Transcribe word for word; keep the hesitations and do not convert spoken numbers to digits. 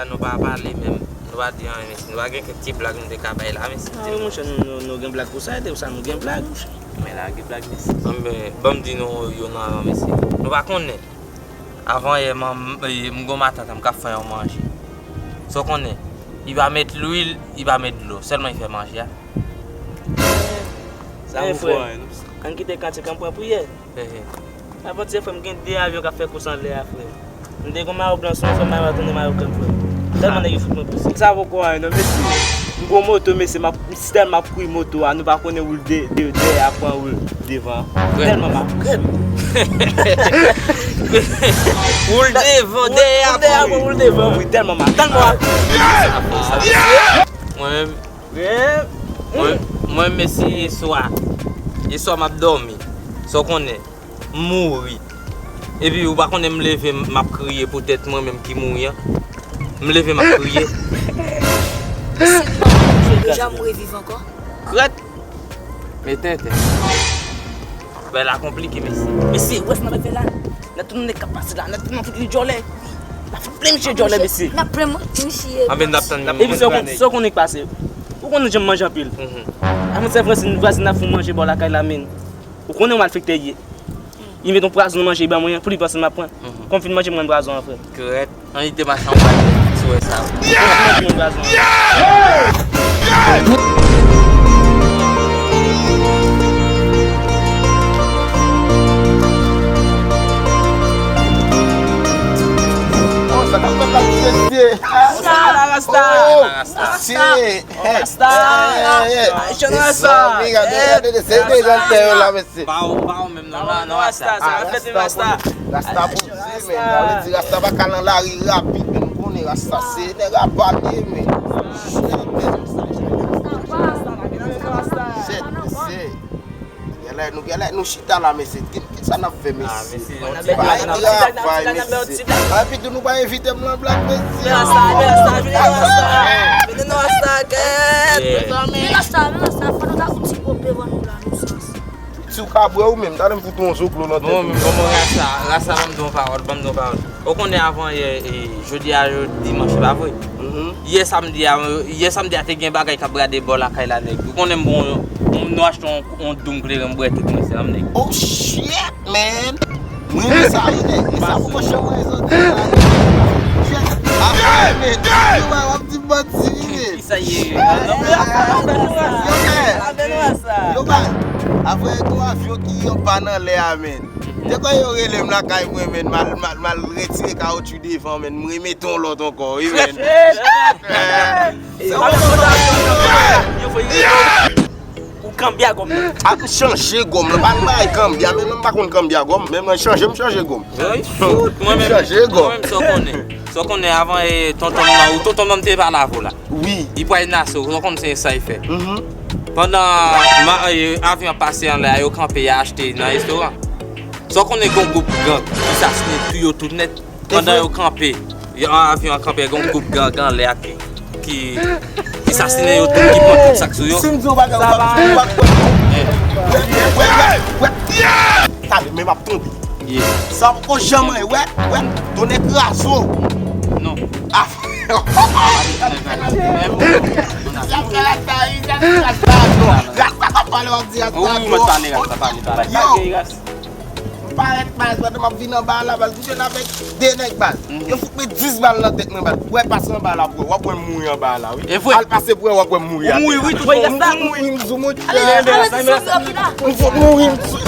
Nou pa pale menm, nou pa di anyen, mesye. Nou pa gen kèk ti blag nou te ka bay la, mesye. Ah wi, monchè, nou, nou, nou gen blag pou sa, e te pou sa nou gen blag, monchè. Men la, gen blag, mesye. Anben, ban m di nou yo nan avan, mesye. Nou pa konnen. Avan yè, m, m, m gon matant, m k ap fè yon manje. Sa w konnen, li pa met lwil, li pa met dlo, sèlman li fè manje a. Sa Eh, frè, ann kite kantik an pran priyè. Avantyè, frè, m gen de avyon k ap fè kous anlè a, frè. M te gon mayo blan, se yon frè mayo a tounen mayo krèm, frè. Tèlman nèg yo fout mwen plis. Sa poko anyen non, mesye. M gon moto, mesye, m ap, si tèlman m ap kouri moto a, nou pa konnen woul de, de, dèyè a pran woul devan. Tèlman m ap krèm. Woul devan, dèyè a pran woul devan. Wi, tèlman m ap, tèlman m ap. Mwen menm, mwen, mwen, mesye, yèswa, yèswa m ap dòmi. Sa w konnen, m mouri. Epi ou pa konnen m leve, m ap kriye poutèt mwen menm ki mouri an. M leve, m ap kriye. Mesye, nou pa konn Bondye deja mouri viv ankò? Krèt! Men tenten. Bagay la konplike, mesye. Mesye, ou wè sa n ap fè la? Nan tout nèg k ap pase la, nan tout, nan tout li djòlè. N ap fout plen misye djòlè, mesye. N ap plen misye. Anben n ap tann. Epi sa w konnen, sa w konnen k pase. Ou konnen jan m manje anpil. Avan se vwazin, vwazin ap fè manje bò lakay la, men. Ou konnen w malfektè ye. Li met yon pwazon nan manje li ban mwen an, pou li panse m ap pran. Kon m fin manje, m pran pwazon an, frè. Kòrèk. Ann kite machann ou pral sou wè sa. Kon m fin manje, m pran pwazon an. Oh, sa k ap fèt la, mesye? Rasta! Rasta! Oh, Rasta! Rasta! Rasta! Jèn Rasta! Gade, gade, gade, se de jan tè yo la, mesye. Pa ou, pa ou menm non, non, Rasta. Sa ka fèt, Rasta. Rasta poze, men. Sa vle di Rasta pa ka nan lari rapid, men nou konnen Rasta se nèg a pale, men. Shit, mesye. Genlè, nou, genlè, nou chita la, mesye. Ki, ki sa n ap fè, mesye? Bay travay, mesye. Epi tou, nou pa envite m nan blag, mesye. Rasta, Rasta, vini Rasta. Vini Rasta, kèt. Mezanmi. Rasta, Rasta, fò nou ta fout ti pwòp devan nou la, nou sans. Si w ka bwè ou menm, talè m fout ou yon zoklo nan tèt ou. Bon, men bon, bon, Rasta, Rasta, ban m di yon pawòl, ban m di yon pawòl. Ou konnen avan yè, e, jodi a, yo dimanch, se pa vre? Yè samdi a, yè samdi a te gen bagay k ap brade bò lakay la, nèg. Ou konnen m bon, m, nou achte yon, yon doum kleren, m bwè tout mwen, se nan m, nèg. Oh, shit, man! Mwen renmen sa, wi, nèg. Men sa poko janm rezon de la. Shit! Ah, men, yo, w ap di manti, wi, men. Sa ye, yo fè, yo fè. Apre, gon avyon ki anpann anlè a, men. Te kwè yo rele m lakay mwen, men, m al, m al, m al retire kawotchou devan, men, m remete yon lòt ankò, wi, men. Ou kanbya gòm nan. A, m chanje gòm nan. Pa m bay kanbya, men, men m pa konn kanbya gòm, men mwen chanje, m chanje gòm. Mwen menm, mwen menm, sa w konnen. Sa w konnen avan, e, tonton m nan, ou tonton m nan m te pale avè w la. Wi. Li pral nase w, ou konn se sa l fè. Pandan ma, e, avyon an pase anlè a, yo kanpe, y a achte nan restoran. Sa w konnen gon gwoup gang ki sasinen tou yo tout nèt. Pandan yo kanpe, yo, avyon an kanpe, gon gwoup gang anlè a ki, ki, ki sasinen yo tout, ki pran tout sa k sou yo. Si m di w bagay, ou pa, ou pa kwè. Wè, wè, wè. Talè, men m ap tonbe. Sa poko janm wè, wè, wè, tonnè kraze w. Non. Ah. Sa fè la sa, wi, sa fè la sa, non. Rasta k ap pale, w ap di Rasta, non. Wi, mwen pale, Rasta, pale, pale. Yo. M parèt, baz, pandan m ap vin anba la, baz, m jwenn avèk de nèg, baz. Yo fout mwen dis bal nan tèt mwen, baz. Wè, pase anba la pou wè, w ap wè m mouri anba la, wi. E vre? Al pase pou wè, w ap wè m mouri atè. Ou mouri, wi, tou. Ou mouri, m sou mwen. Ale, ale, ale, ale, ale. M fout mouri, m sou.